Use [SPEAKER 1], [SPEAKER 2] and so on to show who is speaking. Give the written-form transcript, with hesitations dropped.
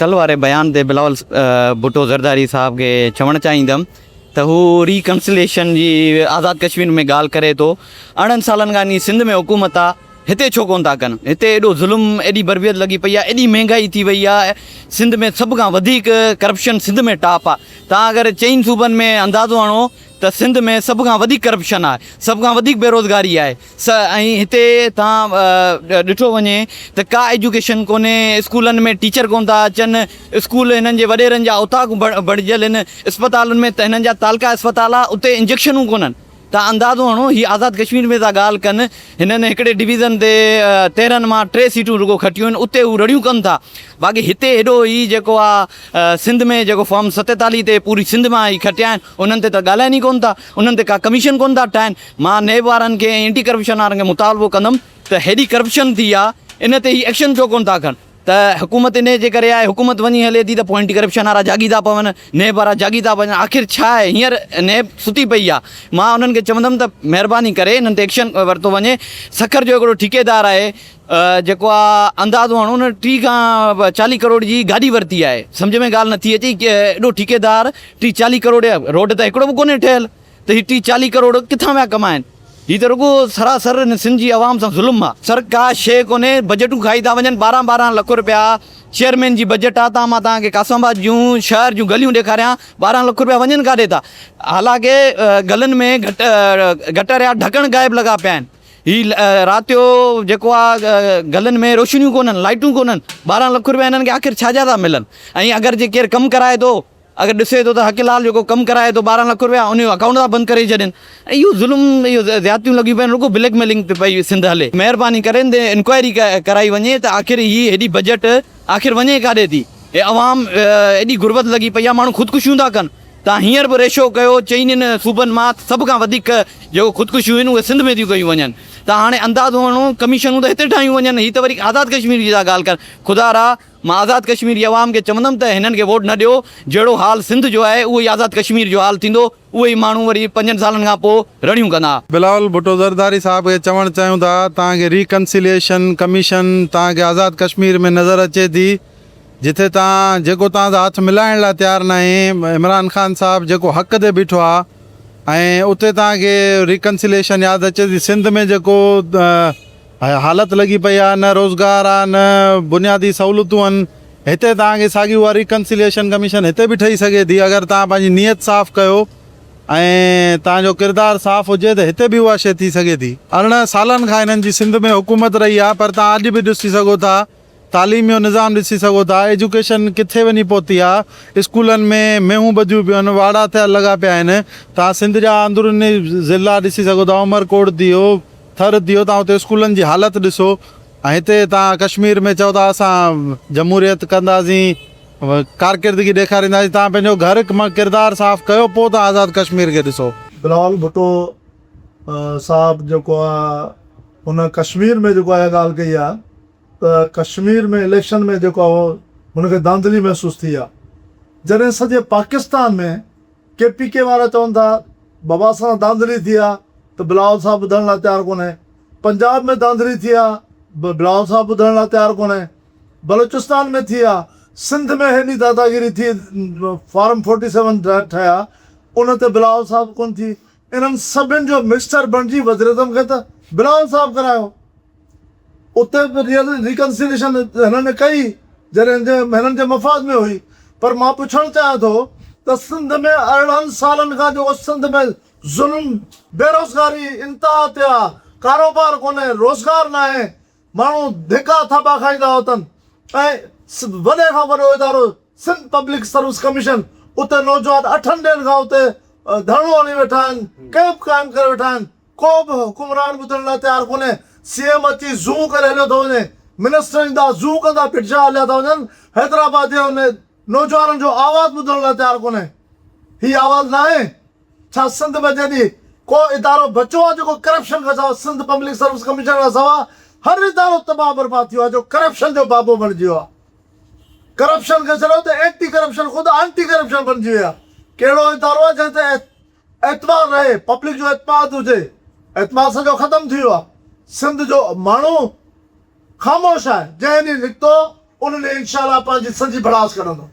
[SPEAKER 1] ڪل واري بيان تي بلاول ڀٽو زرداري صاحب کي چوڻ چاهيندم ته هو ريڪنسليشن جي آزاد ڪشمير ۾ ڳالهه ڪري ٿو 18 سالن کان سنڌ ۾ حڪومت آ هتي ڇو ڪون ٿا ڪن هتي ايڏو ظلم ايڏي بربيت لڳي پئي آ ايڏي مهنگائي ٿي وئي آ سنڌ ۾ سڀ کان وڌيڪ ڪرپشن سنڌ ۾ ٽاپ آ تان اگر چئن صوبن ۾ اندازو هڻو ته سنڌ ۾ سڀ کان وڌيڪ ڪرپشن آهي، سڀ کان وڌيڪ بيروزگاري آهي ۽ هتي تان ڏٺو وڃي ته ڪا ايجوڪيشن ڪونهي، اسڪولن ۾ ٽيچر ڪونه ٿا اچن، اسڪول هنن جي وڏيرن جا اوطاق بڻجيل آهن، اسپتالن ۾ ته هنن جا تعلقه اسپتال آهي اتي انجيڪشنون ڪونهن، تان اندازو هڻو هي آزاد ڪشمير ۾ ٿا ڳالهه ڪن، هنن هڪڙي ڊويزن تي 13 مان 3 سيٽون رڳو کٽيون آهن اتي هو رڙيون ڪن ٿا، باقي هتي هيڏو هي جيڪو آهي سنڌ ۾ جيڪو فارم 47 تي پوري سنڌ مان هي کٽيا آهن. انهن تي ته ڳالهائين ئي ڪونه ٿا، انهن تي ڪا ڪميشن ڪونه ٿا ٺاهين. مان نيب وارن کي ۽ اينٽي ڪرپشن وارن کي مطالبو ڪندم ته هيڏي ڪرپشن ٿي آ ان تي هي ايڪشن ڇو ڪونه ٿا کڻن ته حڪومت انهي جي ڪري آهي، حڪومت وڃي هلي ٿي ته پوء اينٽي ڪرپشن وارا جاڳي ٿا پون، نيب وارا جاڳي ٿا پون، آخر ڇا آهي هينئر نيب ستي پئي آ. مان انهن کي چوندم ته مهرباني ڪري انهن تي ايڪشن ورتو وڃي. سکر جو هڪڙو ٺيڪيدار آهي جيڪو آ اندازو هڻو نه 30 کان 40 ڪروڙ جي گاڏي ورتي آهي سمجهه ۾ ڳالهه نٿي اچي ايڏو ٺيڪيدار 30 40 ڪروڙ جا روڊ ته هڪڙو به ڪونهي ٺهيل ته هي 30 40 ڪروڙ ڪٿان ويا ڪمائن هي ته رڳو سراسر هن سنڌ جي عوام سان ظلم آ. سر ڪا شيء ڪونهي بجيٽون کائي ٿا وڃن 12 12 لک روپيا چيئرمين جي بجيٽ آ تان مان توهان کي قاسم آباد جون شهر جون گليون ڏيکاريان 12 لک روپيا وڃن ڪاڏي ٿا حالانڪه گلن ۾ گٽر يا ڍڪڻ غائب لڳا پيا آهن. هي رات جو جيڪو آ گلن ۾ روشنيون ڪونهن لائٽون ڪونهن 12 لک روپيا هنن کي آخر ڇا جا ٿا ملن ۽ اگر جي ڪير ڪم ڪرائي ٿو اگر ڏسي ٿو ته حق لال جيڪو ڪم ڪرائي ٿو 12 لک روپيا ان جو اڪائونٽ ٿا بند ڪري ڇڏين ۽ اهو ظلم اهو زيادتيون لڳيون پيون رڳو بليڪ ميلنگ تي پئي سنڌ هلي مهرباني ڪري ان تي انڪوائري ڪرائي وڃي ته آخر هي هيڏي بجيٽ آخر وڃي ڪاڏي ٿي هي عوام ايڏي غربت لڳي پئي آ ماڻهو خودڪشيون ٿا ڪن تان هينئر به ريشو ڪيو چئنين صوبن مان سڀ کان وڌيڪ جيڪو خودڪشيون آهن اهي سنڌ ۾ ٿيون ڪيون وڃن تان هاڻي اندازو هڻو ڪميشنون ته هتي ٺاهيون وڃن هي ته وري آزاد ڪشمير جي ٿا ڳالهه ڪن خدا را مان آزاد ڪشمير جي عوام کي چوندم ته هنن کي ووٽ نه ڏيو جهڙو حال سنڌ جو آهي اهو ئي آزاد ڪشمير جو حال ٿيندو اهي ئي ماڻهو وري پنجن سالن کان پوء رڙيون ڪندا.
[SPEAKER 2] بلاول ڀٽو زرداري صاحب کي چوڻ چاهيون ٿا توهان کي ريڪنسيليئشن ڪميشن توهان کي آزاد ڪشمير ۾ نظر اچي ٿي جتي تان جيڪو تان سان هٿ ملائڻ لاء تيار ناهي عمران خان صاحب جيڪو حق تي بيٺو آ ۽ اتي تان کي ريڪنسيليشن ياد اچي ٿي سنڌ ۾ جيڪو حالت لڳي پئي آ نه روزگار آ نه بنيادي سهولتون آهن هتي تان کي ساڳي اها ريڪنسيليشن ڪميشن هتي به ٺهي سگهي ٿي اگر تان پنهنجي نيت صاف ڪيو ۽ تان جو ڪردار صاف هجي ته هتي به اها شي ٿي سگهي ٿي. 18 سالن کان هنن جي سنڌ ۾ حڪومت رهي آ پر تان اڄ به ڏسي سگهو ٿا تعليم جو نظام ڏسي سگهو ٿا ايجوڪيشن ڪٿي وڃي پهتي آ اسڪولن ۾ مينهون ٻڌيون پيون آهن واڙا ٿيا لڳا پيا آهن توهان سنڌ جا اندروني ضلعا ڏسي سگهو ٿا عمرڪوٽ ٿي ويو ٿر ٿي ويو توهان اتي اسڪولن جي حالت ڏسو ۽ هتي توهان ڪشمير ۾ چئو ٿا اسان جمهوريت ڪنداسين ڪارڪردگي ڏيکارينداسين توهان پنهنجو گهر مان ڪردار صاف ڪيو پوء توهان آزاد ڪشمير کي ڏسو.
[SPEAKER 3] بلاول ڀٽو صاحب جيڪو آ ان ڪشمير ۾ جيڪو آ اها ڳالهه ڪئي آ ته ڪشمير ۾ اليڪشن ۾ جيڪو آهي هن کي ڌانڌلي محسوس ٿي آهي جڏهن سڄي پاڪستان ۾ ڪي پي ڪي وارا چون ٿا بابا اسان سان ڌانڌلي ٿي آهي ته بلاول صاحب ٻڌڻ لاء تيار ڪونهي پنجاب ۾ ڌانڌلي ٿي آهي بلاول صاحب ٻڌڻ لاء تيار ڪونهي بلوچستان ۾ ٿي آهي سنڌ ۾ هيڏي داداگيري ٿي فارم فورٽي سيون ٺهيا ان تي بلاول صاحب ڪونه ٿي انهن سڀن جو مسٽر بڻجي وزيراعظم کي ته بلاول صاحب ڪرايو اتي به ريئل ريڪنسيليشن هنن ڪئي جڏهن هنن جي مفاد ۾ هئي پر مان پڇڻ چاهيان ٿو ته سنڌ ۾ 18 سالن کان جيڪو سنڌ ۾ ظلم بيروزگاري انتها تي آ ڪاروبار ڪونهي روزگار ناهي ماڻهو ڌڪا ٿاٻا کائيندا وتن ۽ وڏي کان وڏو ادارو سنڌ پبلڪ سروس ڪميشن اتي نوجوان اٺن ڏينهن کان اتي ڌرڻو هڻي ويٺا آهن ڪئمپ قائم ڪري ويٺا آهن ڪو به حڪمران ٻڌڻ لاء تيار ڪونهي، سي ايم اچي زون ڪري هليو ٿو وڃي، منسٽر ايندا زون ڪندا ڀٽجا هليا ٿا وڃن، حيدرآباد جي ان نوجوانن جو آواز ٻڌڻ لاء تيار ڪونهي، هي آواز ناهي ڇا سنڌ ۾ جيڏي ڪو ادارو بچو آهي جيڪو ڪرپشن کان سواء سنڌ پبلڪ سروس ڪميشن کان سواء هر ادارو تباهه برباد ٿي ويو آهي جو ڪرپشن جو بابو بڻجي ويو آهي ڪرپشن کي ڇڏيو ته اينٽي ڪرپشن خود آنٽي ڪرپشن بڻجي ويو آهي ڪهڙو ادارو آهي جنهن تي اعتبار رهي، پبلڪ جو اعتماد هجي، اعتماد سڄو ختم ٿي ويو آهي، سنڌ جو ماڻهو خاموش آهي، جنهن ڏينهن نڪتو ان ڏينهن انشاء الله پنهنجي سڄي ڀڙاس ڪڍندو.